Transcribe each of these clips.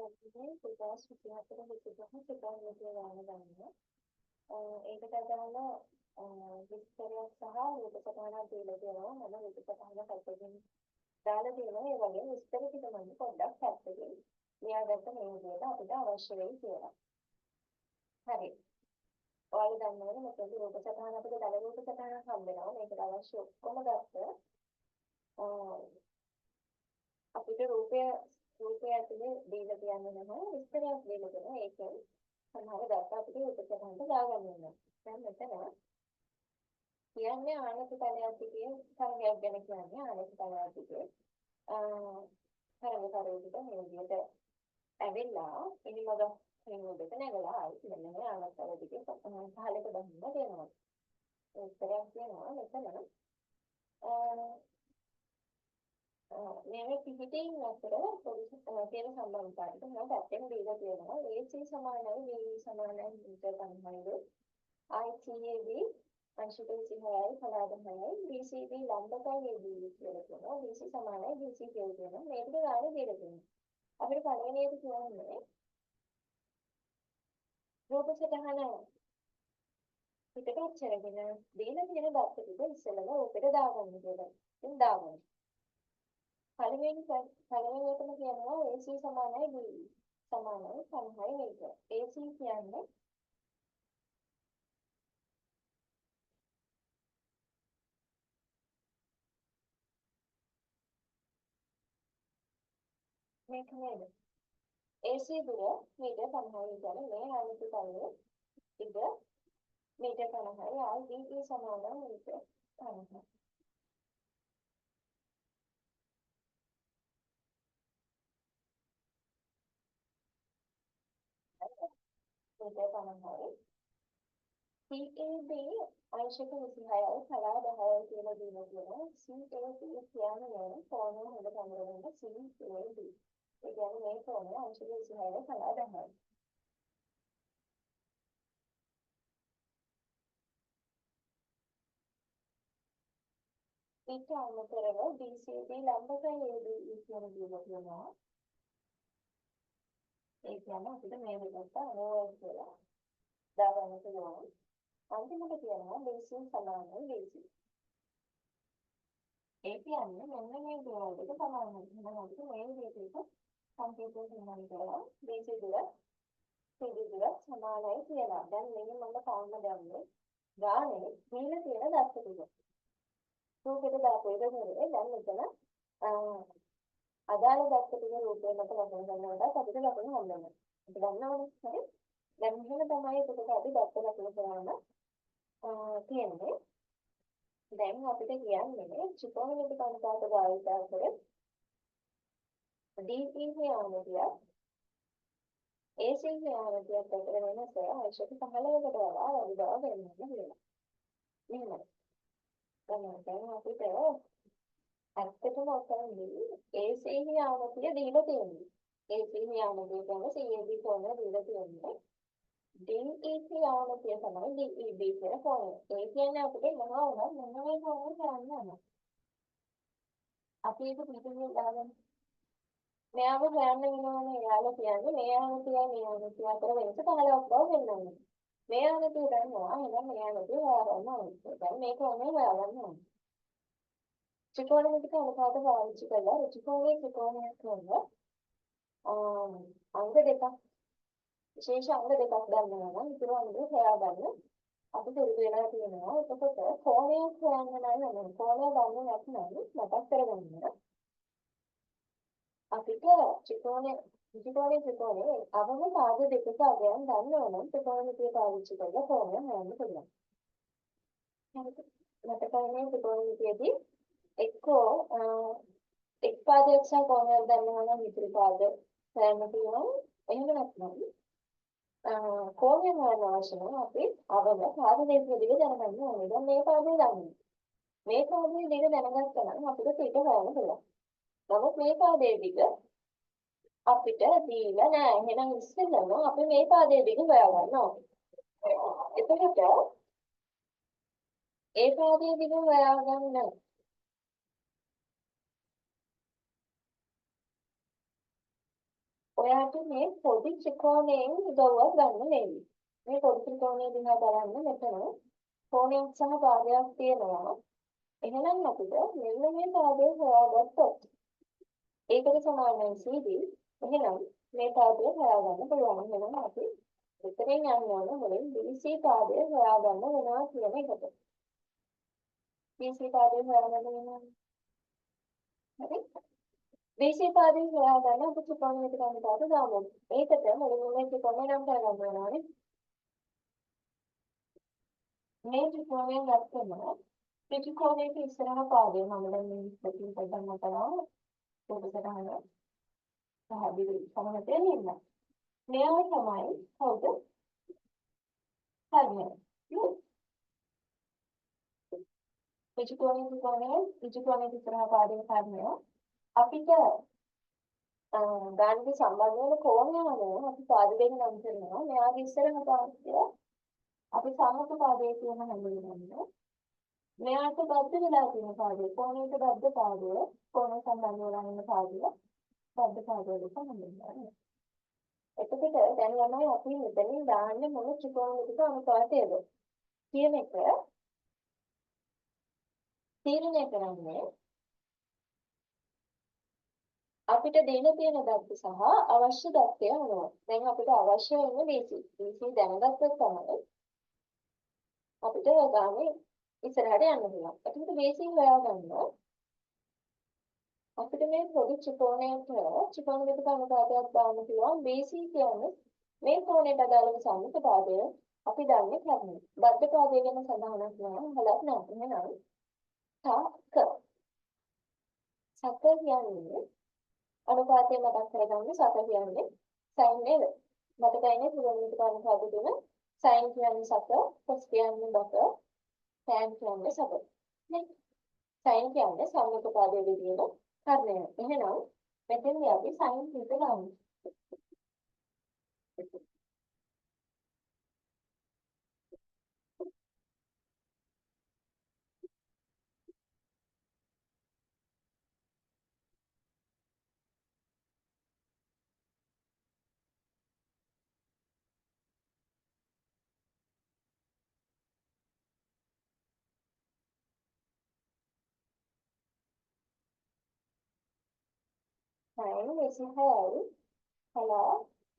මේ 2024 25 ත්‍රිකෝණමිතිය ගාන ගන්න. ඒකට අදාළ විස්තරයක් සහ රූප සටහනක් දීලා තියෙනවා. මම රූප සටහන පැත්තකින් දාලා තියෙනවා. ඒ වගේම විස්තර ටික මම පොඩ්ඩක් පැත්තකින් ලියාගත්ත මේ විදිහට අපිට අවශ්‍ය වෙයි කියලා. හරි. ඔයාලා දන්නවනේ මෙතනදී රූප සටහන අපිට දල රූප සටහනක් හම්බ වෙනවා. මේකට අවශ්‍ය ඔක්කොම ගත්ත අපිට රූපය ඇතුලේ දීලා තියන්නේ නැහැ. විස්තරයක් දීලා දෙනවා. ඒකෙන් සමහර දත්ත අපිට රූප සටහනට දාගන්න වෙනවා. දැන් මෙතන කියන්නේ ආනත තලයක් දිගේ තරගයක් ගැන කියන්නේ ආනත තලයක් දිගේ තරග කරේකට මේ විදිහට ඇවිල්ලා ඉනිමග මේ උඩට නැගලා ආයි මෙන්න මේ ආනත තල දිගේ පහළට බහින්න දෙනවා. විස්තරයක් කියනවා මෙතන මේ පිහිටීම් අතර පොඩි තියෙන සම්බන්ධතාවය ටික මම පැත්තෙන් දීලා තියෙනවා. AC සමානයි BE සමානයි මීටර් 50යි ITAB අංශක 26යි පලාද 6යි BCD ලම්බකයි ABE කියලා කියනවා. BC සමානයි BC කියලා කියනවා. මේ ටික ගානේ දීලා තියෙනවා. අපිට පළවෙනි එක කියන්නේ රූප සටහන පිටපත් කරගෙන දීලා තියෙන දත්ත ටික ඉස්සෙල්ලම රූපෙට දාගන්න කියලා. ඉතින් දාගන්න. පළවෙනි එකම කියනවා AC සමානයි BE සමානයි 50 මීටර. AC කියන්නේ මේක නේද? AC දුර මීටර් 50යි කියන්නේ මේ ආයත තලයේ ඉඳ මීටර් 50යි ආයි BE සමානයි මීටර් 50. මීටර් 50යි. CAB අංශක 26යි පලා 10යි කියලා දීලා තියෙනවා. CAB කියන්නේ කෝණය හොඳට අඳුරගන්න CAB. ඒ කියන්නේ මේ කෝණය අංශක 26යි පලා 10යි. ඊට අමතරව BCD ලම්බකයි ABE කියන දීලා තියෙනවා. ඒ කියන්නේ අපිට මේ දෙකට 90 කියලා දාගන්න පුළුවන්. අන්තිමට කියනවා BC සමානයි BC. ඒ කියන්නේ මෙන්න මේ දේවල් දෙක සමානයි. එහෙනම් අපිට මේ විදිහට සංකේතය දෙන්නම් කියලා BC දුර CD දුර සමානයි කියලා. දැන් මේ මම කවන්න දැම්මේ ගානේ දීලා තියෙන දත්ත ටික. රූපෙට දාපු එක නෙවෙයි. දැන් මෙතන අදාළ දත්ත ටික රූපය මත ලකුණු කරනකොට අපිට ලකුණු හම්බ වෙනවා. අපි දන්නවනේ. හරි. දැන් මෙහෙම තමයි එතකොට අපි දත්ත ලකුණු කරන්න තියෙන්නේ. දැන් අපිට කියන්නේ ත්‍රිකෝණමිතික අනුපාත භාවිතා කර DE යාමතියක් AC යාමතියක් අතර වෙනස අංශක 15කට වඩා වැඩි බව පෙන්වන්න කියලා. මෙහෙමයි. දැන් අපිට ඇත්තටම ඔතනදී AC යාමතිය දීලා තියෙන්නේ. AC යාමතිය කියන්නේ CAB කෝණය දීලා තියෙන්නේ. DEC යාමතිය තමයි DEB කියන කෝණය. ඒ කියන්නේ අපිට මොනවා වුණත් මොන මේ කෝණය හොයන්න ඕන. අපි ඒක පිටින් දාගන්න. මෙයාව හොයන්න වෙනවනේ. එයාලා කියන්නේ මේ යාමතියයි මේ යාමතිය අතර වෙනස 15ක් බව පෙන්වන්න. මේ යාමතිය දන්නවා. එහෙනම් මේ යාමතිය හොයාගන්න ඕනේ. දැන් මේ කෝණය හොයාගන්න ඕනේ. ත්‍රිකෝණමිතික අනුපාත පාවිච්චි කරලා ඍජුකෝණයේ ත්‍රිකෝණයක් වන අංග දෙකක් විශේෂ අංග දෙකක් දන්නවා නම් ඉතුරු අංග හොයාගන්න අපි පුරුදු වෙලා තියෙනවා. එතකොට කෝණයක් හොයන්න නම් කෝණය දන්නේ නැත්නම් මතක් කරගන්න අපිට ත්‍රිකෝණයේ ත්‍රිකෝණයේ අවම පාද දෙකක අගයන් දන්නවා නම් ත්‍රිකෝණමිතිය පාවිච්චි කරලා කෝණය හොයන්න පුළුවන්. හරිද? මතකයි ත්‍රිකෝණමිතියේදී එක්කෝ එක් පාදයක් සහ කෝණයක් දන්නවා නම් ඉතුරු පාද හොයන්න පුළුවන්. එහෙම නැත්නම් කෝණය හොයන්න අවශ්‍ය නම් අපි අවම පාද දෙක දිග දැනගන්න ඕනේ. දැන් මේ පාදය දන්නවා. මේ පාදයේ දිග දැනගත්තා නම් අපිට පිට හොයන්න පුළුවන්. නමුත් මේ පාදයේ දිග අපිට දීලා නෑ. එහෙනම් ඉස්සෙල්ලම අපි මේ පාදයේ දිග හොයාගන්න ඕනේ. එතකොට ඒ පාදයේ දිග හොයාගන්න ඔයාට මේ පොඩි ත්‍රිකෝණයෙන් උදව්වක් ගන්න වෙයි. මේ පොඩි ත්‍රිකෝණය දිහා බලන්න මෙතන කෝණයක් සහ පාදයක් තියෙනවා. එහෙනම් අපිට මෙන්න මේ පාදය හොයාගත්තොත් ඒකට සමානයි CD. එහෙනම් මේ පාදය හොයාගන්න පුළුවන්. එහෙනම් අපි මෙතනින් යන්න ඕන මුලින් BC පාදය හොයාගන්න වෙනවා කියන එකට. BC පාදය හොයාගන්න වෙනවා. හරි? BC පාදය හොයාගන්න අපි ත්‍රිකෝණමිතික අනුපාත දාමු. ඒකට මුලින්ම මේ ත්‍රිකෝණය නම් කරගන්න වෙනවානේ. මේ ත්‍රිකෝණය ගත්තම ත්‍රිකෝණයක ඉස්සරහ පාදය මම දැන් මේ ඉස්සරින් පොඩ්ඩක් මතනවා පොඩ සටහන පැහැදිලි සමහරට ඉන්න. මෙයා තමයි කවුද? කර්ණය. ත්‍රිකෝණයේ ඉස්සරහ පාදයේ කර්ණය අපිට ගානට සම්බන්ධ වෙන කෝණය අනුව අපි පාද දෙක නම් කරනවා. මෙයාගේ ඉස්සරහ පාදය අපි සම්මුඛ පාදය කියන හඳුන්වන්නේ. මෙයාට බද්ධ වෙලා තියෙන පාදය, කෝණයට බද්ධ පාදය, කෝණය සම්බන්ධ වෙලා ඉන්න පාදය බද්ධ පාදය ලෙස හඳුන්වන්නේ. එතකොට දැන් ළමයි අපි මෙතනින් දාන්නේ මොන ත්‍රිකෝණමිතික අනුපාතයද කියන එක තීරණය කරන්නේ අපිට දීලා තියෙන දත්ත සහ අවශ්‍ය දත්තය අනුව. දැන් අපිට අවශ්‍ය වෙන්නේ BC. BC දැනගත්තොත් තමයි අපිට ගානේ ඉස්සරහට යන්න පුළුවන්. එතකොට BC හොයාගන්න අපිට මේ පොඩි ත්‍රිකෝණයට ත්‍රිකෝණමිතික අනුපාතයක් දාන්න පුළුවන්. BC කියන්නේ මේ කෝණයට අදාළව සම්මුඛ පාදය අපි දන්නේ කර්ණය. බද්ධ පාදය ගැන සඳහනක් නෑ, අහලත් නෑ. එහෙනම් සක සක කියන්නේ අනුපාතය මතක් කරගන්න. සක කියන්නේ සයින් නේද? මතකයිනේ ත්‍රිකෝණමිතික අනුපාත තුන. සයින් කියන්නේ සක, කොස් කියන්නේ බක, ටෑන් කියන්නේ සක. නේ? සයින් කියන්නේ සම්මුඛ පාදයේ තියෙන කර්ණය. එහෙනම් මෙතනදී අපි සයින් θ දාමු. සයින් 26යි කලා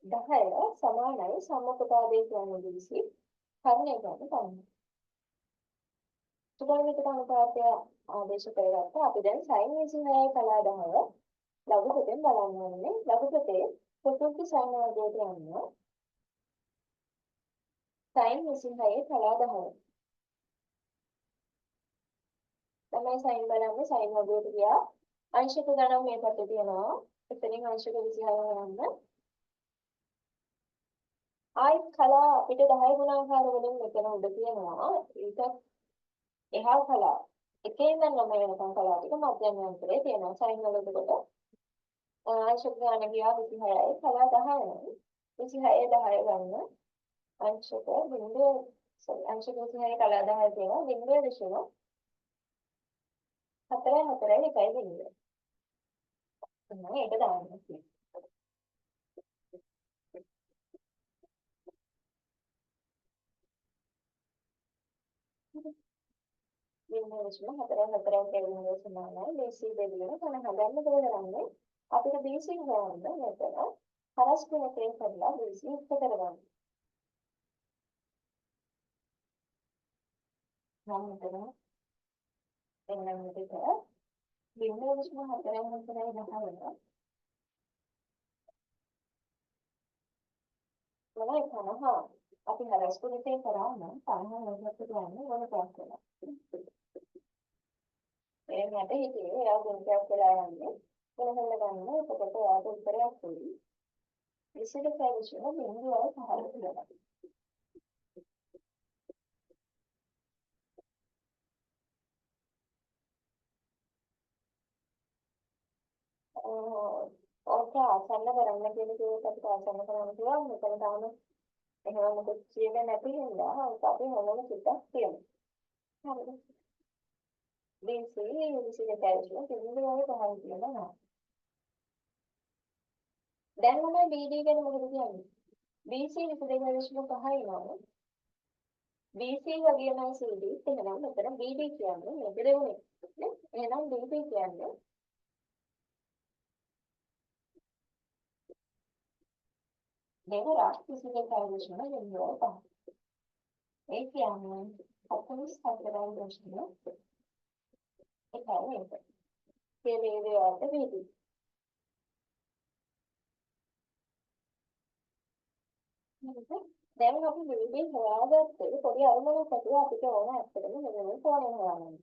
10 සමානයි සම්මුඛ පාදය කියන්නේ BC, කර්ණය කියන්නේ 50. ත්‍රිකෝණමිතික අනුපාතය ආදේශ කරගත්තා. අපි දැන් සයින් 26යි කලා 10 ලඝුපතෙන් බලන්න ඕනේ. ලඝුපතේ ප්‍රකෘති සයින් වර්ගයට යන්න සයින් 26 කලා 10. තමයි සයින් බලන්න සයින් වර්ගයට ගියා. අංශක ගණන් මේ පැත්තේ තියෙනවා. එතනින් අංශක 26 හොයන්න. ආයෙත් කලා අපිට 10 ගුණාකාර වලින් මෙතන උඩ තියෙනවා. ඊටත් එහා කලා එකේ ඉඳන් 9 වෙනකන් කලා ටික මධ්‍යම යන්ත්‍රයේ තියෙනවා. සයින් වල එතකොට අංශක ගණන ගියා 26යි කලා 10යි. 26 10 ගන්න. අංශක බිංදුව සෝරි අංශක 26 කලා 10 තියෙනවා. බිංදුව දශම 4 4 1 බිංදුව. එහෙනම් ඒක දාන්න. බිංදුව දශම 4 4 1 බිංදුව සමානයි BC බෙදීම 50. දැන් මොකද කරන්නේ? අපිට BC හොයන්න මෙතන හරස් ගුණකය කරලා BC ඉෂ්ට කරගන්න. මම මෙතන එන්නම් දෙක බිංදුව දශම 4 4 10 වෙනවා. ළමයි 50 අපි හරස් ගුණකය කරා නම් 50 වෙනකොට යන්නේ ගුණකයක් වෙනවා. ඒ මට හිතේ එයා ගුණකයක් වෙලා යන්නේ ගුණ කරලා ගන්න. එතකොට ඔයාට උත්තරයක් වෙයි 22.0 කියලා. ඕක ආසන්න කරන්න කියලා කිව්වොත් අපිට ආසන්න කරන්න පුළුවන්. මෙතන තාම එහෙම මොකොත් කියලා නැති හින්දා ඕක අපි මොනම චුට්ටක් කියමු. හරිද? BC 22.05 කියලා නෑ. දැන් මම BD ගැන මොකද කියන්නේ? BC 22.5යි නම් BC වගේමයි CD. එහෙනම් මෙතන BD කියන්නේ මේක දෙවුනේ නේ. එහෙනම් BD කියන්නේ දෙවරක් 22.05. ඒ කියන්නේ 44.1 මේක. කියලා ඒ දේවල්ට BD. දැන් අපි BD හොයාගත්තේ පොඩි අරමුණක් ඇතුව අපිට ඕන ඇත්තටම මෙන්න මේ කෝණය හොයාගන්න.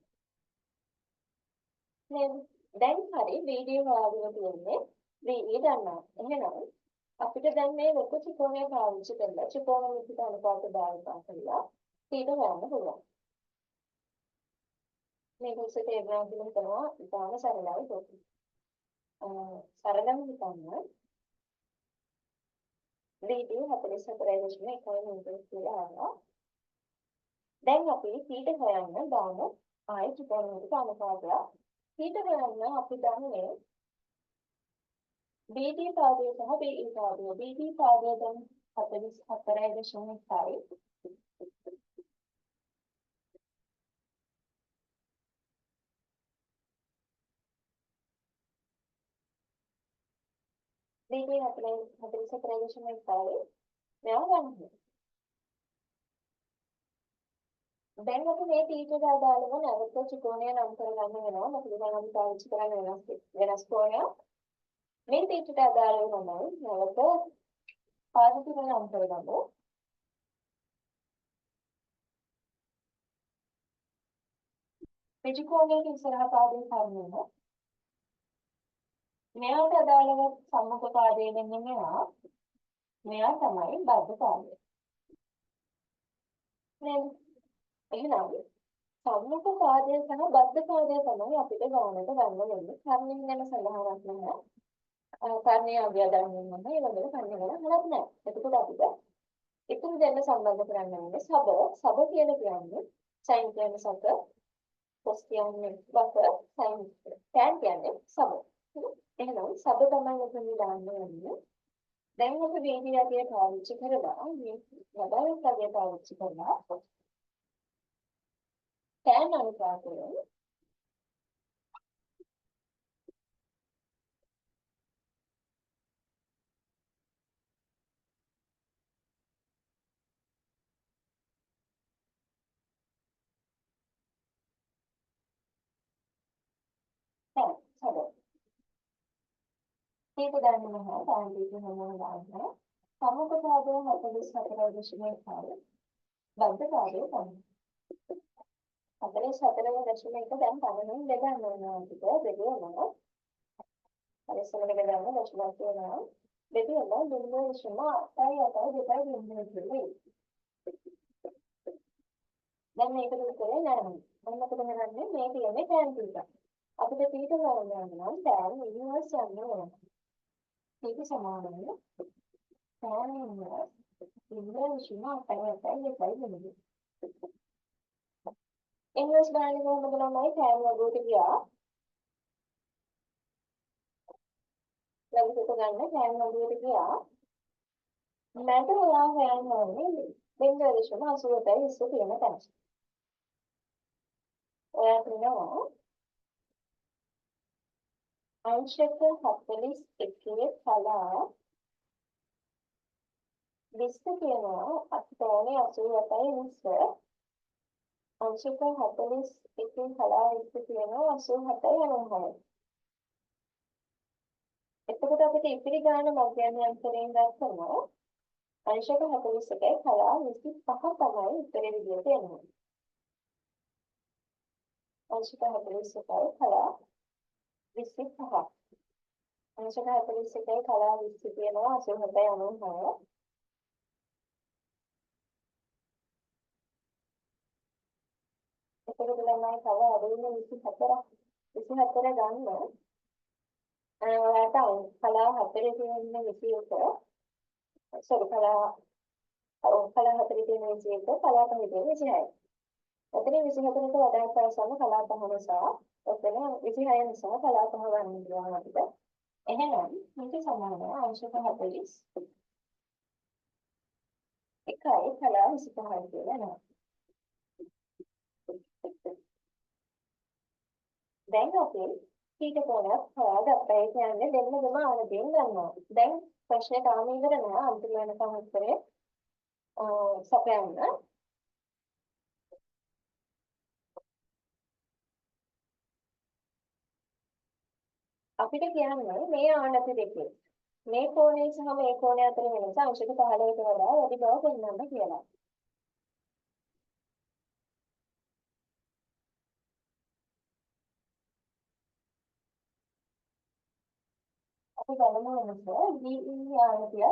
නේද? දැන් හරි BD හොයාගෙන තියෙන්නේ BE දන්නවා. එහෙනම් අපිට දැන් මේ ලොකු ත්‍රිකෝණය පාවිච්චි කරලා ත්‍රිකෝණමිතික අනුපාත භාවිතා කරලා තීට හොයන්න පුළුවන්. මේක උස්සේ තේරුණා කියලා හිතනවා. ඉතාම සරලයි පොත්. සරලම හිතන්න BD 44.1 මීටර කියලා ආවා. දැන් අපි තීට හොයන්න දාමු ආයෙ ත්‍රිකෝණමිතික අනුපාතයක්. තීට හොයන්න අපි දන්නේ BD පාදය සහ BE පාදය. BD පාදය දැන් 44.1යි. BD 44.1යි. මෙයා ගන්න. දැන් අපි මේ තීටට අදාළව නැවත ත්‍රිකෝණය නම් කරගන්න වෙනවා. මොකද දැන් අපි පාවිච්චි කරන්නේ වෙනස් වෙනස් කෝණයක්. මේ තීටට අදාළව තමයි නැවත පාද තුන නම් කරගමු. ඍජු කෝණයක ඉස්සරහ පාදයේ කර්ණය. මෙයාට අදාළව සම්මුඛ පාදය වෙන්නේ මෙයා. මෙයා තමයි බද්ධ පාදය. නේද? එහෙනම් සම්මුඛ පාදය සහ බද්ධ පාදය තමයි අපිට ගානට ගන්න වෙන්නේ. කර්ණය ගැන සඳහනක් නැහැ. කර්ණය අගය දන්නේ නැහැ. ඒ වගේම කර්ණය ගැන අහලත් නැහැ. එතකොට අපිට ඉතුරු දෙන්න සම්බන්ධ කරන්න වෙන්නේ සබ. සබ කියලා කියන්නේ සයින් කියන්නේ සත, කොස් කියන්නේ වක, සයින් ටෑන් කියන්නේ සබ. එහෙනම් සබ තමයි මෙතන දාන්න වෙන්නේ. දැන් අපි BD අගය පාවිච්චි කරලා මේ ලබාගත් අගය පාවිච්චි කරලා ටෑන් අනුපාතයෙන් ටෑන් සබ. ඒක දන්නේ නැහැ. ටෑන් තීටා හැමෝම දන්නවා. සම්මුඛ පාදය 44.1යි. බද්ධ පාදය තමයි. 44.1 දැන් පමණින් බෙදන්න වෙනවා අපිට. බෙදුවම පරිස්සමට බෙදන්න දශමයක් තියෙනවා. බෙදුවම 0.882 බිඳුව කියලා. දැන් මේකට උත්තරේ නෑ. දැන් මොකද කරන්නේ? මේ තියෙන්නේ ටෑන් තීටා. අපිට තීටා හොයන්න නම් ටෑන් ඉන්වර්ස් යන්න ඕන. තීටා සමාන වෙන ටෑන් ඉන්වර්ස් 0.882 බිඳුව. ඉන්වර්ස් බලන්නේ කොහොමද ළමයි? ටෑන් වගුවට ගියා. ලඝුසත ගන්න ටෑන් වගුවට ගියා. මට ඔයා හොයන්න ඕනේ 0.87 20 තියෙන තැන. ඔයා කියනවා අංශක 41 කලා 20 කියනවා අපිට ඕනේ 87 20. අංශක 41 කලා 20 කියනවා 87 96. එතකොට අපිට ඉතිරි ගාන මධ්‍යන්තරයෙන් ගත්තම අංශක 41 කලා 25 තමයි උත්තරේ විදියට එන්නේ. අංශක 41 කලා 25. අංශක 41 කලා 20 කියනවා 87 96. එතකොට ළමයි තව අඩු වෙන 24 24 ගන්න. ඔයාලට කලා 4 තියෙන 21, සෝරි කලා ඔව් කලා 4 තියෙන 21, කලා 5 තියෙන 26. එතන 24ට වඩා පාසම කලා 5 නිසා එතන 26 නිසා කලා 5 ගන්න පුළුවන් අපිට. එහෙනම් මේක සමානයි අංශක 41 කලා 25 කියලා එනවා. දැන් අපි තීටා කෝණයක් හොයාගත්තා. ඒ කියන්නේ දෙන්නගම ආනතියෙන් ගන්නවා. දැන් ප්‍රශ්නේ තාම ඉවර නෑ. අන්තිම වෙනකම් උත්තරේ සපයන්න. අපිට කියන්නේ මේ ආනති දෙකේ මේ කෝණය සහ මේ කෝණය අතර වෙනස අංශක 15කට වඩා වැඩි බව පෙන්වන්න කියලා. අපි බලමු වෙනස DE ආනතිය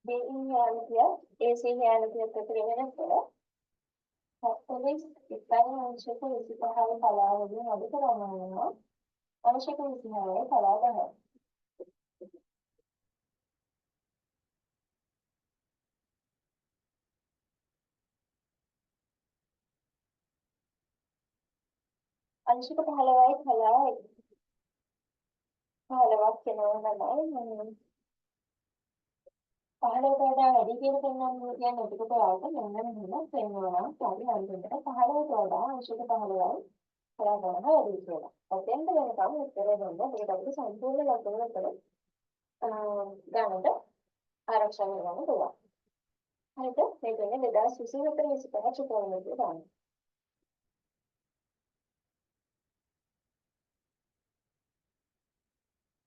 DE ආනතිය AC ආනතියත් අතර වෙනස 41 අංශක 25 කලා වලින් අඩු කරන්න වෙනවා අංශක 26 කලා 10. අංශක 15යි කලා 15ක් වෙනවා තමයි 15ට වඩා වැඩි කියලා පෙන්වන්න කියන්නේ. එතකොට ඔයාලට මෙන්න මෙහෙම පෙන්වනවා නම් හරි අන්තිමට 15ට වඩා අංශක 15යි කලා ගණන වැඩි කියලා. ඔතෙන්ට වෙනකම් උත්තරය දෙන්න. එතකොට අපිට සම්පූර්ණ ලකුණු අතර ගණනට ආරක්ෂා කරගන්න පුළුවන්. හරිද? මේ කියන්නේ 2024 25 ත්‍රිකෝණමිතිය ගන්න.